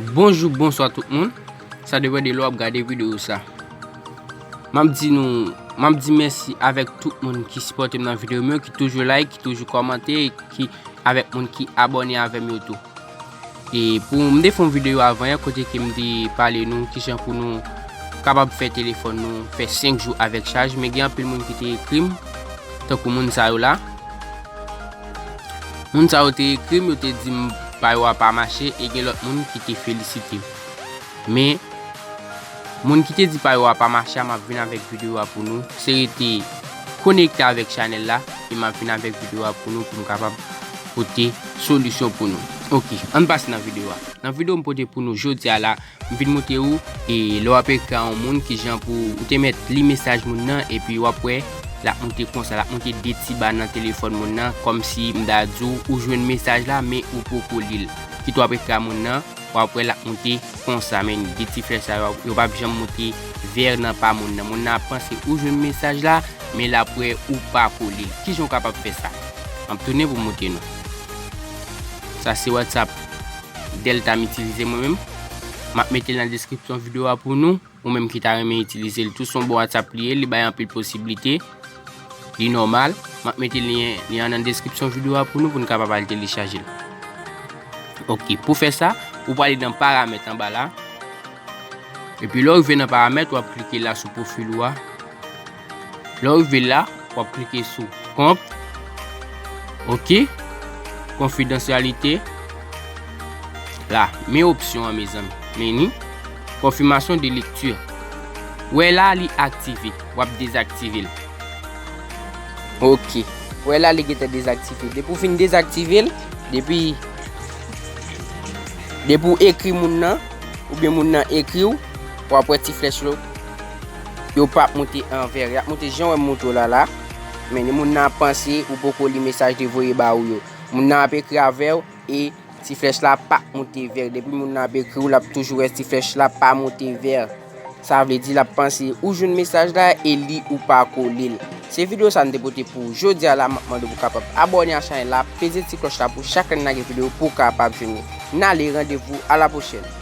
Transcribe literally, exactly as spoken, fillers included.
Bonjou, bonswa tout moun. Sa depann de lè w ap gade videyo sa. M ap di nou, m ap di mèsi avèk tout moun ki sipòte m nan videyo m yo, ki toujou like, ki toujou kòmante, e ki avèk moun ki abòne avè m yo tou. E pou m te fè yon videyo avan yè kote ke m te pale nou kijan pou nou kapab fè telefòn nou fè senk jou avèk chaj, men gen anpil moun ki te ekri m, tankou moun sa yo la. Moun sa yo te ekri m, yo te di m pa yo a pa mache, e gen lòt moun ki te felisite m. Men, moun ki te di pa yo a pa mache a, m ap vin avèk videyo a pou nou. Se rete konekte avèk chanèl la, e m ap vin avèk videyo a pou nou, pou m kapab pote solisyon pou nou. Oke, ann pase nan videyo a. Nan videyo m pote pou nou jodi a la, m vin montre ou, e lè w ap ekri a yon moun, kijan pou ou te mèt li mesaj moun nan, epi w ap wè, l ap monte konsa, l ap monte de ti ba nan telefòn moun nan, kòmsi m ta di w, ou jwenn mesaj la, men ou poko li l. Kit w ap ekri a moun nan, w ap wè l ap monte konsa, men de ti flèch sa yo, yo p ap janm monte vè nan pa moun nan. Moun nan ap panse ou jwenn mesaj la, men l ap wè ou pako li l. Kijan w kapab fè sa? M ap tounen pou m montre nou. Sa se WhatsApp Delta m itilize mwen menm. M ap mete l nan deskripsyon videyo a pou nou. Ou menm ki ta renmen itilize l tou, se yon bon WhatsApp li ye, li bay anpil posiblite. Li nòmal. M ap mete lyen li an nan deskripsyon videyo a pou nou, pou n kapab al telechaje l. Oke, pou fè sa, ou prale nan paramèt anba la. Epi lè w rive nan paramèt, w ap klike la sou pwofil ou a. Lè w rive la, w ap klike sou kont. Oke. Konfidansyalite. La, men opsyon an, mezanmi. Men ni. Konfimasyon de lekti. Wè la, li aktive. W ap dezaktive l. Oke. Wè la, li gentan dezaktive. Depi w fin dezaktive l, depi, depi w ekri moun nan, oubyen moun nan ekri w, w ap wè ti flèch yo, yo p ap monte an vè. Y ap monte jan w wè m montre w la la. Men ni moun nan ap panse ou poko li mesaj li voye ba ou yo. Moun nan ap ekri avè w e ti flèch la p ap monte vè. Depi moun nan ap ekri w, l ap toujou wè ti flèch la pa monte vè. Sa vle di l ap panse ou jwenn mesaj la e li ou pako li l. Se videyo sa m te pote pou ou jodi a la, m ap mande w pou w kapab abòne a chanèl la, peze ti klòch la pou chak lè n lage videyo pou w kapab jwenn li. N ale, randevou a la pwochèn.